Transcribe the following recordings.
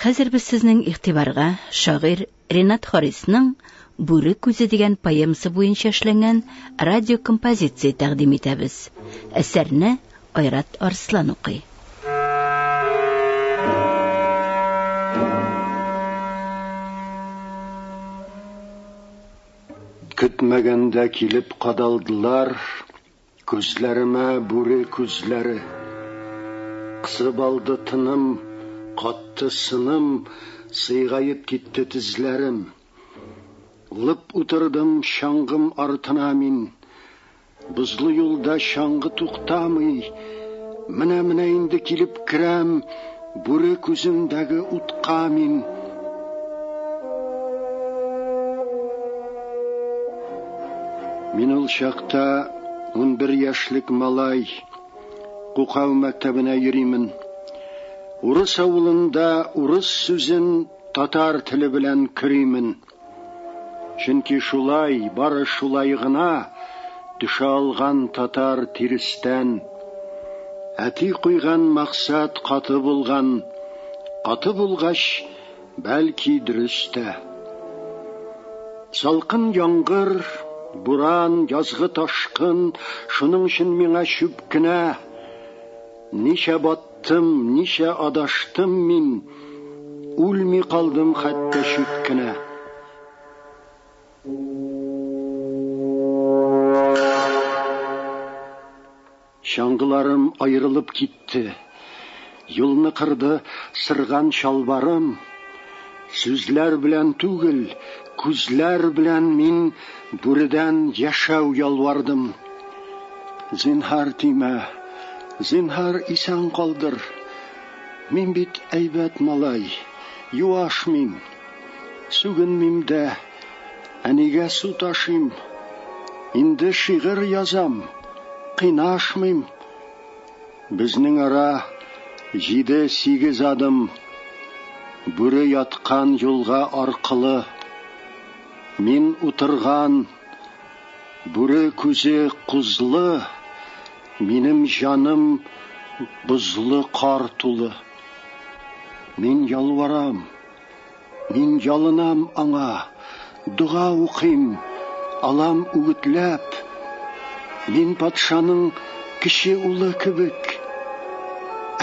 Хәзер без сезнең игътибарга шагыйрь Ренат Харисның Бүре күзе дигән поэмасы буенча эшләнгән радиокомпозиция тәкъдим итәбез. Әсәрне Айрат Арслан укый. Көтмәгәндә килеп кадалдылар Күзләремә бүре күзләре. Кысып алды тыным, катты сыным, Сыйгаеп китте тезләрем. Лып утырдым чаңгым артына мин. Бозлы юлда чаңгы туктамый. Менә-менә инде килеп керәм Бүре күзендәге утка мин. Мин ул чакта 11 яшьлек малай, Кукау мәктәбенә йөримен. Урыс авылында урыс сүзен татар теле белән көримен. Чөнки шулай, бары шулай гына төшә алган татар тирестән. Әти куйган максат каты булган, каты булгач, бәлки дөрес тә. Салкын яңгыр, буран, язгы ташкын, шуның өчен миңа чүп кенә. Ничә баттым, ничә адаштым мин, Үлми калдым хәтта чүт кенә. Чаңгыларым аерылып китте. Юлны кырды сырган чалбарым. Сүзләр белән түгел, күзләр белән мин бүредән яшәү ялвардым. Зинһар тимә, зинһар исән калдыр. Мин бит әйбәт малай, юаш мин. Сүгенмим дә, әнигә су ташыйм. Инде шигырь язам, кыйнашмыйм. Безнең ара җиде-сигез адым. Бүре яткан юлга аркылы. Мин утырган, бүре күзе кузлы, минем җаным бозлы кар тулы. Мин ялварам, мин ялынам аңа, дога укыйм, алам үгетләп. Мин патшаның кече улы кебек.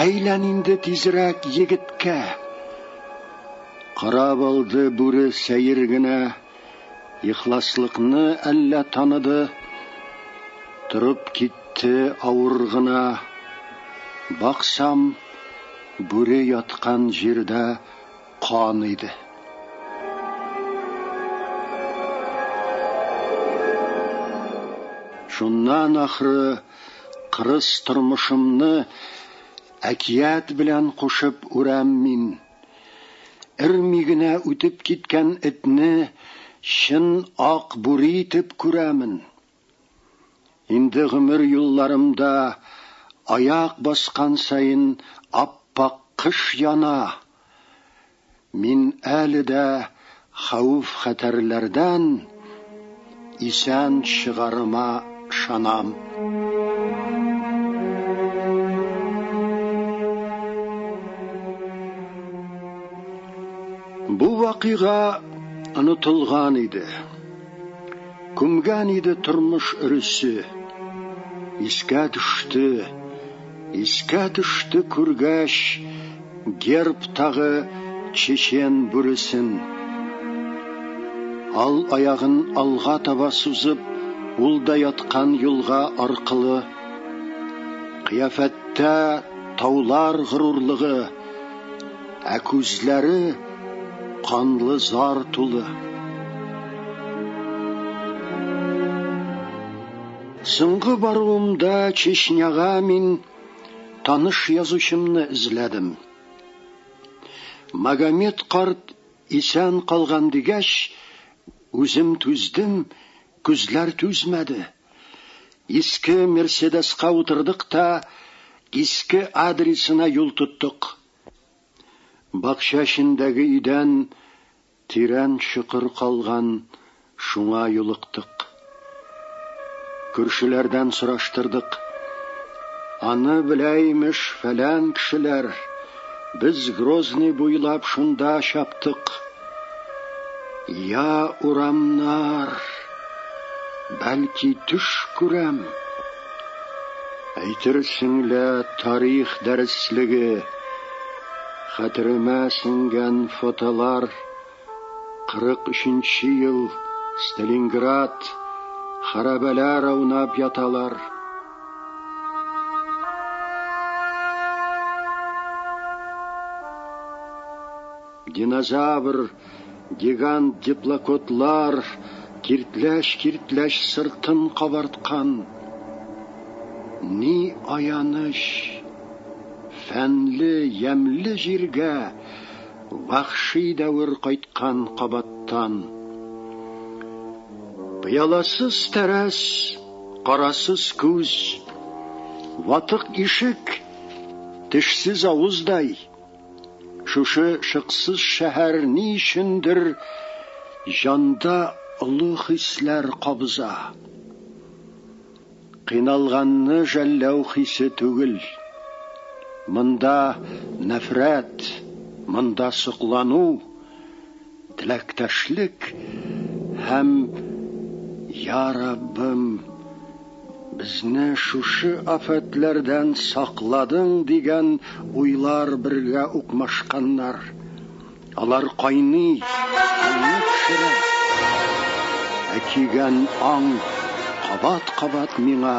Әйлән инде тизрәк егеткә. Карап алды бүре сәер генә, Ихласлыкны әллә таныды, Торып китте авыр гына. Баксам, бүре яткан җирдә кан иде. Шуннан ахры кырыс тормышымны Әкият белән кушып үрәм мин. Өрми генә үтеп киткән этне чын ак бүре итеп күрәмен. Инде гомер юлларымда аяк баскан саен ап-ак кыш яна. Мин әле дә хәвеф-хәтәрләрдән исән чыгарыма ышанам. Бу вакыйга онытылган иде. Күмгән иде тормыш өресе. Искә төште, искә төште күргәч гербтагы чечен бүресен. Ал аягын алга таба сузып, ул да яткан юлга аркылы. Кыяфәттә таулар горурлыгы, ә күзләре канлы зар тулы. Соңгы баруымда Чечняга мин таныш язучымны эзләдем. Магомед карт исән калган дигәч, үзем түздем, күзләр түзмәде. Иске Мерседеска утырдык та, иске адресына юл тоттык. Бакча эчендәге өйдән тирән чокыр калган, шуңа юлыктык. Күршеләрдән сораштырдык. Аны белә имеш фәлән кешеләр. Без Грозный буйлап шунда чаптык. Я урамнар, бәлки төш күрәм. Әйтерсең лә тарих дәреслеге, хәтеремә сеңгән фотолар, 43 ел, Сталинград, хәрабәләр аунап яталар. Динозавр, гигант диплокотлар киртләч-киртләч сыртын кабарткан. Ни аяныч, фәнле, ямьле җиргә вәхши дәвер кайткан кабаттан. Пыяласыз тәрәз, карасыз күз, ватык ишек, тешсез авыздай. Шушы шыксыз шәһәр ни өчендер җанда олы хисләр кабыза. Кыйналганны жәлләү хисе түгел. Монда нәфрәт, монда соклану, теләктәшлек һәм Я Раббым, безне шушы афәтләрдән сакладың дигән уйлар бергә укмашканнар. Алар кайный, кулны пешерә. Ә көйгән аң кабат-кабат миңа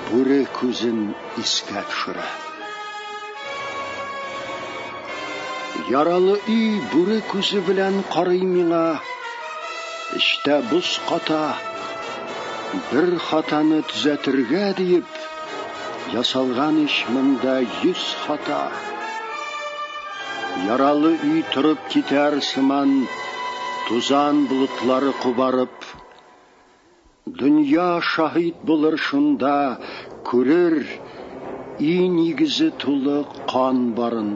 бүре күзен искә төшерә. Яралы өй бүре күзе белән карый миңа. Эчтә боз ката. Бер хатаны төзәтергә диеп, ясалган ич монда йөз хата. Яралы өй торып китәр сыман, тузан болытлары кубарып. Дөнья шаһит булыр шунда, күрер, өй нигезе тулы кан барын.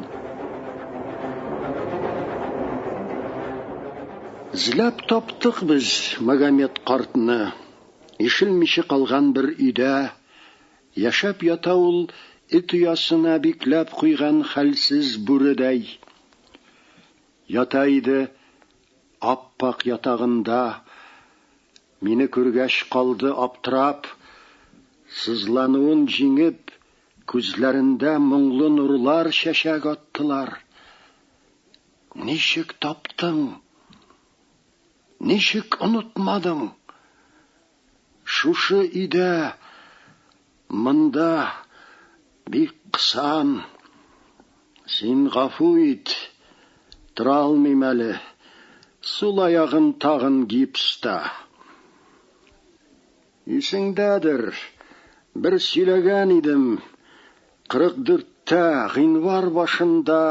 Эзләп таптык без Магомед картны. Ишелмичә калган бер өйдә яшәп ята ул эт оясына бикләп куйган хәлсез бүредәй. Ята иде ап-ак ятагында. Мине күргәч калды аптырап, сызлануын җиңеп, күзләрендә моңлы нурлар чәчәк аттылар. Ничек таптың? Ничек онытмадың? Шушы өйдә, монда бик кысан. Син гафу ит, тора алмыйм әле. Сул аягым тагын гипста. Исеңдәдер, бер сөйләгән идем, 44-тә, гыйнвар башында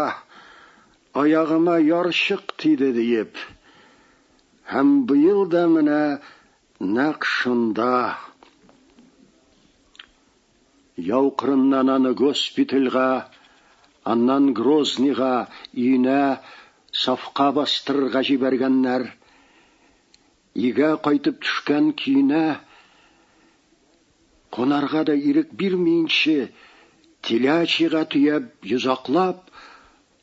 аягыма ярчык тиде диеп. Һәм быел да менә нәкъ шунда. Яу кырыннан аны госпитальгә, аннан Грозныйга, өенә сафка бастырырга җибәргәннәр. Өйгә кайтып төшкән көенә кунарга да ирек бирмиенче, телячийга төяп, йозаклап,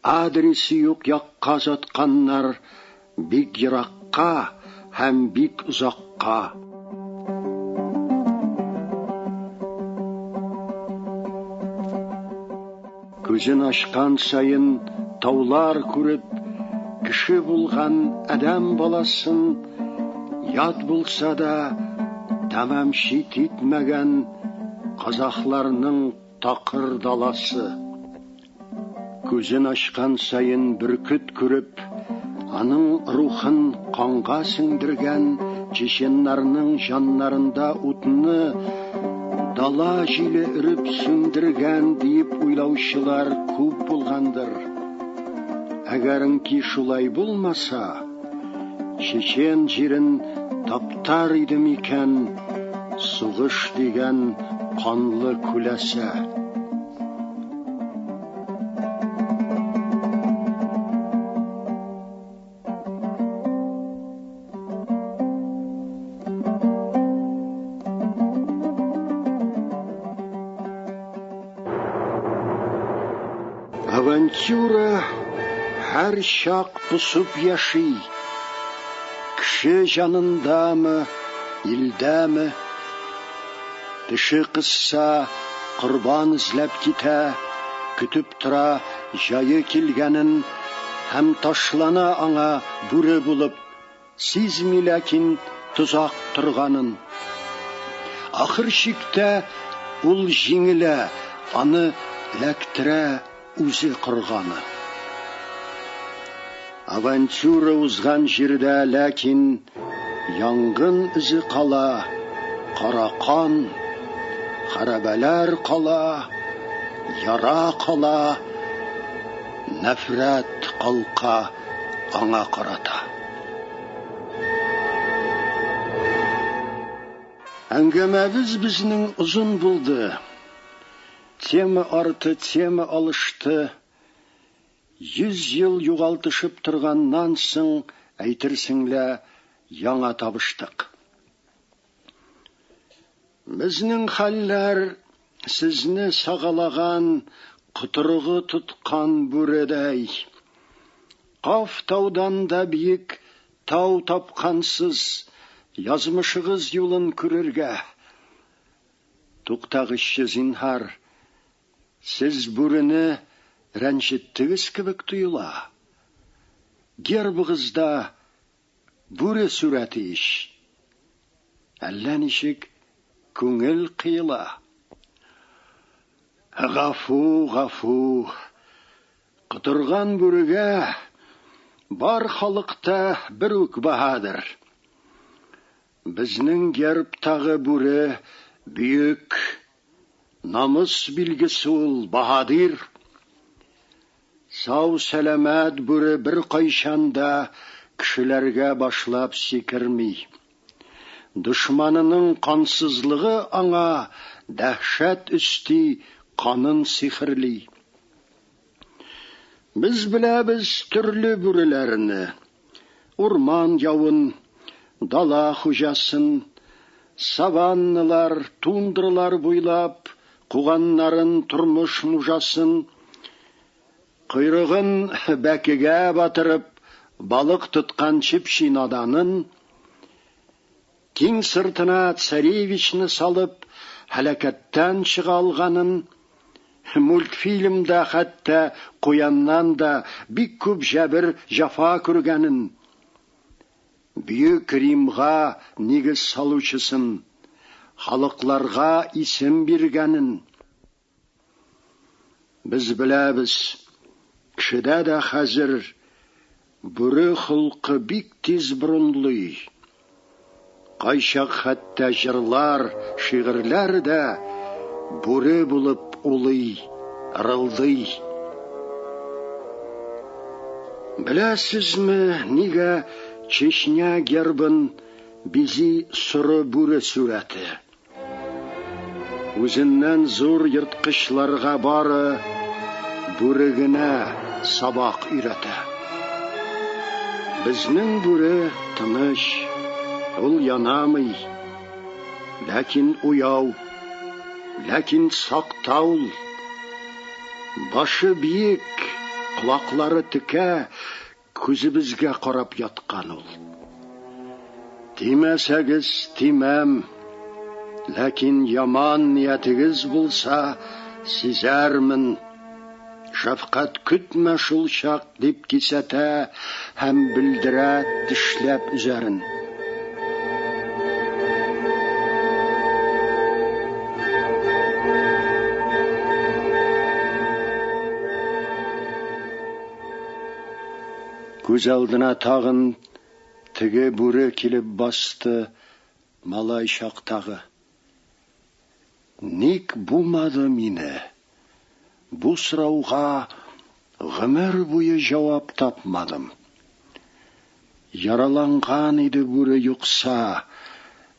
адресы юк якка озатканнар, бик еракка һәм бик озакка. Күзен ачкан саен таулар күреп, кеше булган адәм баласын ят булса да, тәмам чит итмәгән казахларның такыр даласы. Күзен ачкан саен бөркет күреп, аның рухын канга сеңдергән чеченнарның җаннарында утны дала җиле өреп сүндергән диеп уйлаучылар күп булгандыр. Әгәренки шулай булмаса, чечен җирен таптар иде микән сугыш дигән канлы күләсә? һәрчак посып яши. Кеше җанындамы, илдәме? Теше кысса, корбан эзләп китә, көтеп тора җае килгәнен һәм ташлана аңа бүре булып, сизми ләкин тозак торганын. Ахыр чиктә ул җиңелә, аны эләктерә үзе корганы. Авантюра узган җирдә ләкин янгын эзе кала, кара кан, хәрабәләр кала, яра кала, нәфрәт калка аңа карата. Әңгәмәбез безнең озын булды. Тема арты тема алышты. 100 ел югалтышып торганнан соң, әйтерсең лә, яңа табыштык. Безнең хәлләр сезне сагалаган, котырыгы тоткан бүредәй. Каф таудан да биек тау тапкансыз, язмышыгыз юлын күрергә. Туктагызчы, зинһар, сез бүрене рәнҗеттегез кебек тоела. Гербыгызда бүре сурәте ич. Әллә ничек күңел кыела. Гафу, гафу. Котырган бүрегә бар халыкта бер үк баһадыр. Безнең гербтагы бүре бөек, намус билгесе ул, баһадир. Сау-сәламәт бүре беркайчан да кешеләргә башлап сикерми. Дошманының кансызлыгы аңа дәһшәт өсти, канын сихерли. Без беләбез төрле бүреләрне. Урман явын, дала хуҗасын, саванналар, тундралар буйлап куганнарын тормыш нужасын, койрыгын бәкегә батырып, балык тоткан чеп-чи наданын, киң сыртына царевичны салып, һәлакәттән чыга алганын, мультфильмда хәтта куяннан да бик күп җәбер җәфа күргәнен, Бөек Римга нигез салучысын, халыкларга исем биргәнен. Без беләбез, кешедә дә хәзер бүре холкы бик тиз борынлый. Кайчак хәтта җырлар, шигырьләр дә бүре булып улый, ырылдый. Беләсезме, нигә Чечня гербын бизи соры бүре сурәте? Үзеннән зур ерткычларга бары бүре генә сабак өйрәтә. Безнең бүре тыныч, ул янамый, ләкин уяу, ләкин сакта ул. Башы биек, колаклары текә, Күзебезгә карап яткан ул. Тимәсәгез, тимәм. Ләкин яман ниятегез булса, сизәрмен. Шәфкать көтмә шул чак, дип кисәтә һәм белдерә тешләп өзәрен. Күз алдына тагын теге бүре килеп басты, малай чактагы. Ник бумады мине? Бу сорауга гомер буе җавап тапмадым. Яраланган иде бүре юкса,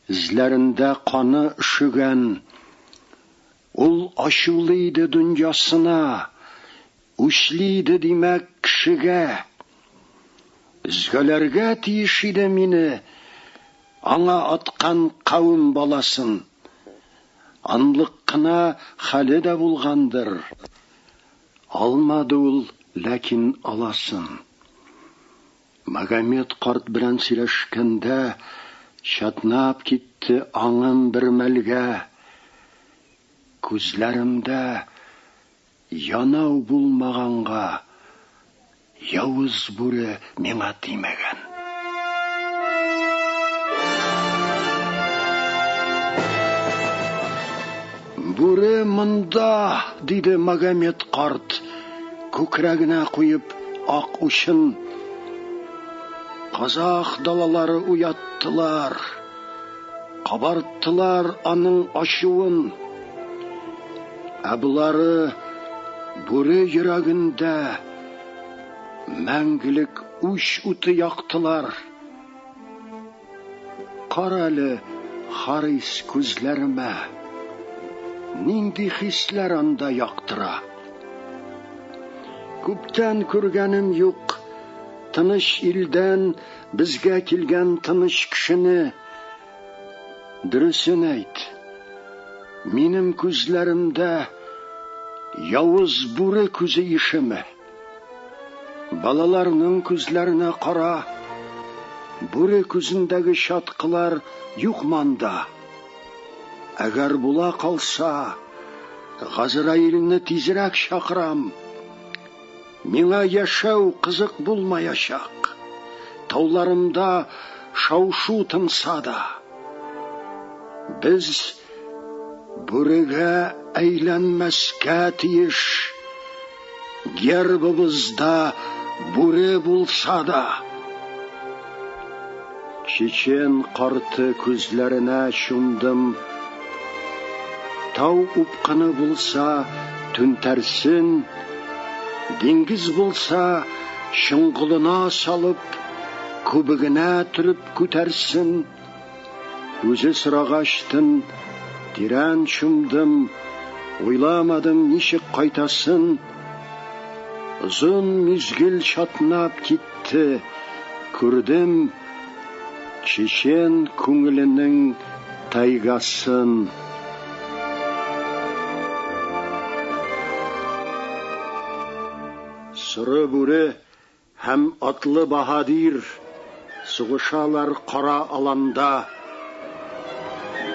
эзләрендә каны өшегән. Ул ачулы иде дөньясына, үчле иде, димәк, кешегә. Өзгәләргә тиеш иде мине, аңа аткан кавем баласын. Анлык кына хәле дә булгандыр. Алмады ул ләкин аласын. Магомед карт белән сөйләшкәндә чатнап китте аңым бер мәлгә. Күзләремдә янау булмаганга явыз бүре миңа тимәгән. Бүре монда, диде Магомед карт, күкрәгенә куеп ак учын. Казах далалары уяттылар, кабарттылар аның ачуын. Ә болары бүре йөрәгендә мәңгелек үч уты яктылар. Кара әле, Харис, күзләремә. Нинди хисләр анда яктыра? Күптән күргәнем юк, тыныч илдән безгә килгән тыныч кешене. Дөресен әйт, минем күзләремдә явыз бүре күзе ишеме? Балаларның күзләренә кара, бүре күзендәге чаткылар юкмы анда? Әгәр була калса, Газраилне тизрәк чакырам. Миңа яшәү кызык булмаячак. Тауларымда шау-шу тынса да. Без бүрегә әйләнмәскә тиеш. Гербыбызда бүре булса да. Чечен карты күзләренә чумдым. Тау упкыны булса, түнтәрсен, диңгез булса, чоңгылына салып, күбегенә төреп күтәрсен. Үзе сорагачтын, тирән чумдым, уйламадым ничек кайтасын. Озын мизгел чатнап китте, күрдем чечен күңеленең тайгасын. Соры бүре Һәм атлы баһадир сугышалар кара аланда.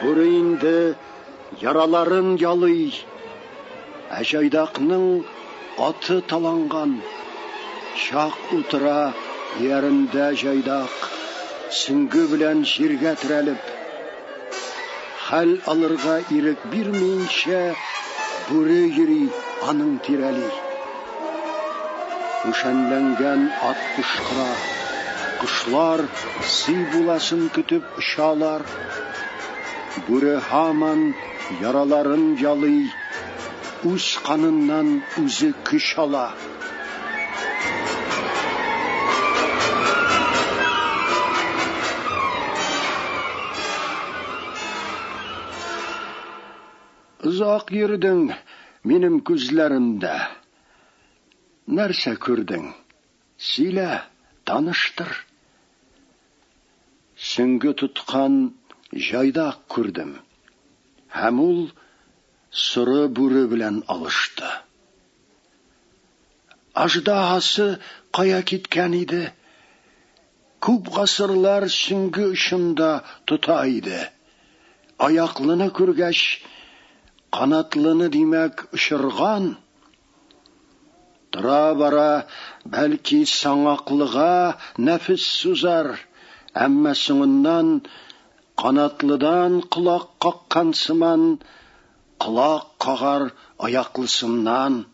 Бүре инде яраларын ялый, ә җайдакның аты таланган. Чак утыра иярендә җайдак, сөңге белән җиргә терәлеп. Хәл алырга ирек бирмиенчә, бүре йөри аның тирәли. Үшәнләнгән ат пошкыра, кошлар сый буласын көтеп очалар. Бүре һаман яраларын ялый, үз каныннан үзе көч ала. Озак йөрдең минем күзләремдә. Нәрсә күрдең? Сөйлә, таныштыр. Сөңге тоткан җайдак күрдем. Һәм ул соры бүре белән алышты. Аждаһасы кая киткән иде? Күп гасырлар сөңге очында тота иде. Аяклыны күргәч, канатлыны, димәк, очырган. Тора-бара, бәлки, саңаклыга нәфес сузар, әмма соңыннан канатлыдан колак каккан сыман, колак кагар аяклысыннан.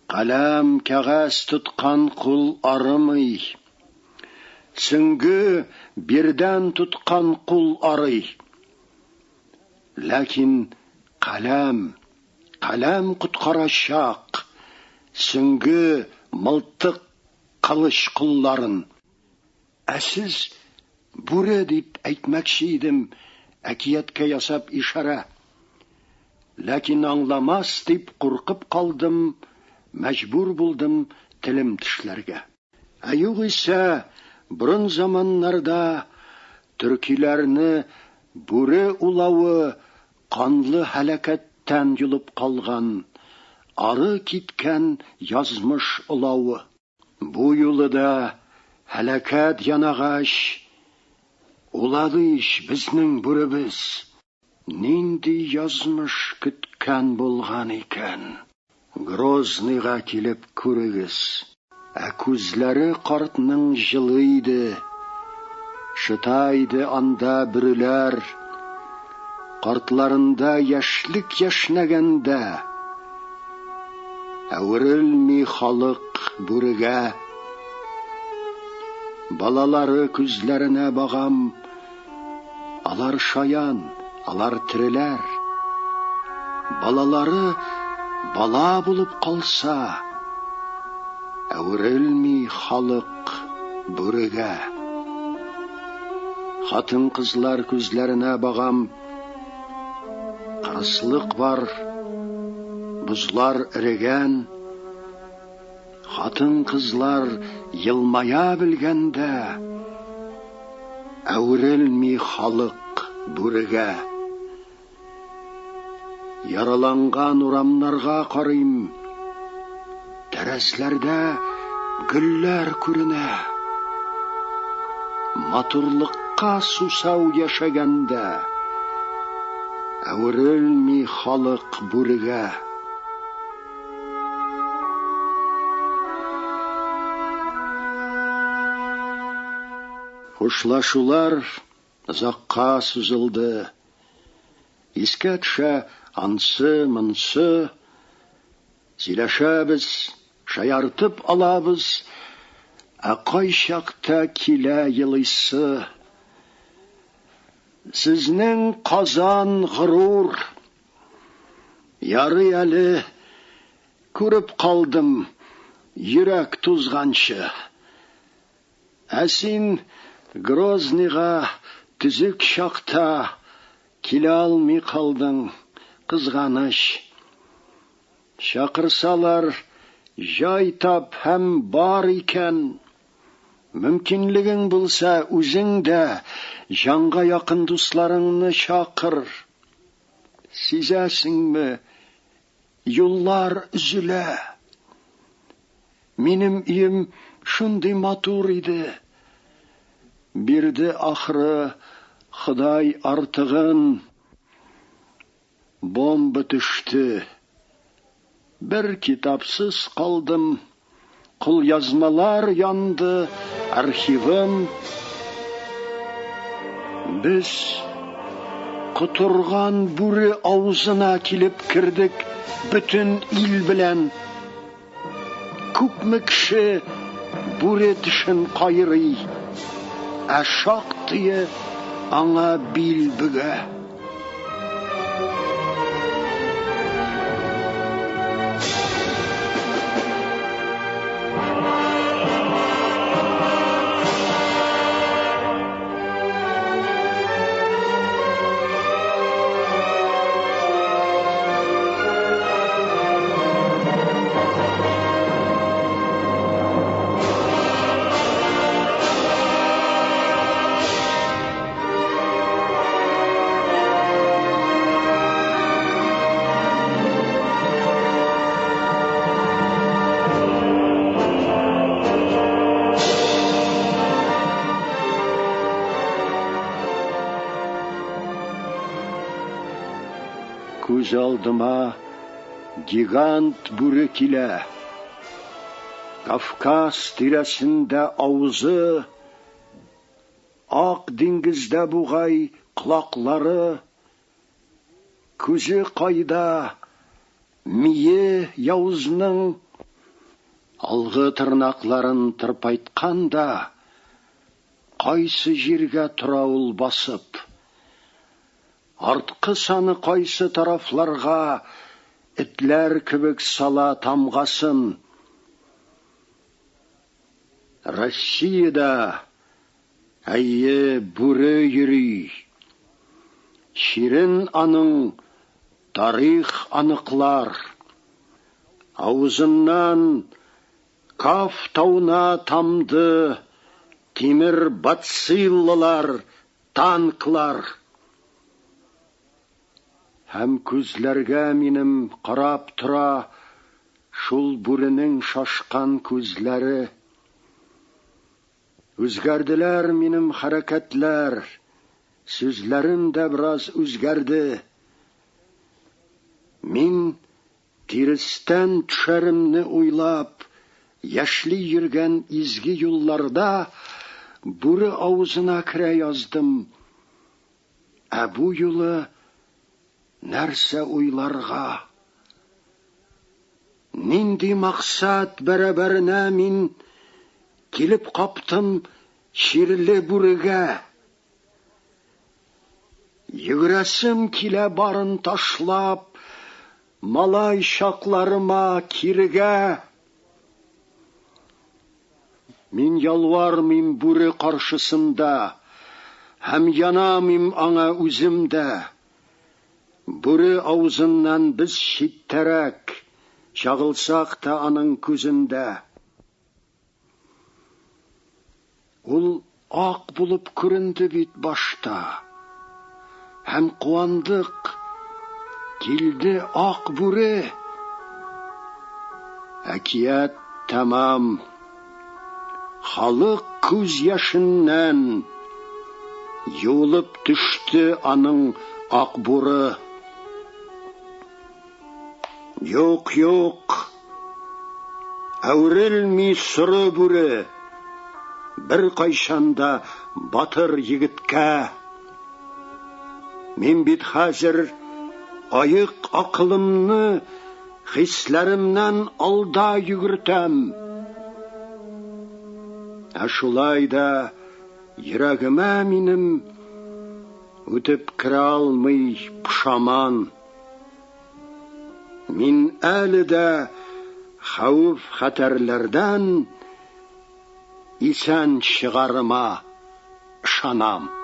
Каләм, кәгазь тоткан кул арымый. Сөңге, бирдән тоткан кул арый. Ләкин каләм, каләм коткарачак сөңге, мылтык, кылыч колларын. Ә сез бүре дип әйтмәкче идем, әкияткә ясап ишарә. Ләкин аңламас дип куркып калдым, мәҗбүр булдым телем тешләргә. Ә югыйсә, борын заманнарда төркиләрне бүре улавы канлы һәлакәттән йолып калган. ары киткән язмыш олавы. Бу юлы да һәлакәт янагач, улады ич безнең бүребез. Нинди язмыш көткән булган икән? Грозныйга килеп күрегез. Ә күзләре картның җылы иде. Шыта иде анда бөреләр. Картларында яшьлек яшьнәгәндә. Әверелми халык бүрегә. Балалары күзләренә багам. Алар шаян, алар тереләр. Балалары бала булып калса, әверелми халык бүрегә. Хатын-кызлар күзләренә багам. Кырыслык бар, бозлар эрегән. Хатын-кызлар елмая белгәндә, әверелми халык бүрегә. Яраланган урамнарга карыйм, тәрәзләрдә гөлләр күренә. Матурлыкка сусау яшәгәндә, әверелми халык бүрегә. Хушлашулар озакка сузылды. Искә төшә ансы, монсы. Сөйләшәбез, шаяртып алабыз, ә кайчакта килә елыйсы. Сезнең Казан горур. Ярый әле күреп калдым йөрәк тузганчы. Ә син Грозныйга төзек чакта килә алмый калдың, кызганыч. Чакырсалар, җай тап һәм бар икән. Мөмкинлегең булса, үзең дә җанга якын дусларыңны чакыр. Сизәсеңме, юллар өзелә. Минем өем шундый матур иде. Бирде ахры Ходай артыгын. Бомба төште. Бер китапсыз калдым. Кулъязмалар янды, архивым. Без котырган бүре авызына килеп кердек бөтен ил белән. Күпме кеше бүре тешен кайрый, ә шактые аңа бил бөгә. Күз алдыма гигант бүре килә. Кавказ тирәсендә авызы Ак диңгездә бугай колаклары, Күзе кайда, мие явызның? Алгы тырнакларын тырпайткан да, Кайсы җиргә тора ул басып? Арткы саны кайсы тарафларга Этләр кебек сала тамгасын? Россиядә, әйе, бүре йөри. Чирен аның тарих аныклар. Авызыннан Каф тауына тамды тимер бациллалар, танклар. Һәм күзләргә минем карап тора. Шул бүренең шашкан күзләре. Үзгәрделәр минем хәрәкәтләр, сүзләрем дә бераз үзгәрде. Мин тирестән төшәремне уйлап, яшьли йөргән изге юлларда бүре авызына керә яздым. Ә бу юлы нәрсә уйларга? Нинди максат бәрабәренә мин килеп каптым чирле бүрегә? Йөгерәсем килә барын ташлап, малай чакларыма кирегә. Мин ялвармыйм бүре каршысында һәм янамыйм аңа үзем дә. Бүре авызыннан без читтәрәк, чагылсак та аның күзендә. Ул ак булып күренде бит башта. Һәм куандык, килде ак бүре. Әкият тәмам. Халык күз яшеннән юылып төште аның ак буры. Юк, юк, әверелми соры бүре беркайчан да батыр егеткә. Мин бит хәзер аек акылымны хисләремнән алда йөгертәм. Ә шулай да йөрәгемә минем үтеп керә алмый пошаман. Мин әле дә хәвеф-хәтәрләрдән исән чыгарыма ышанам.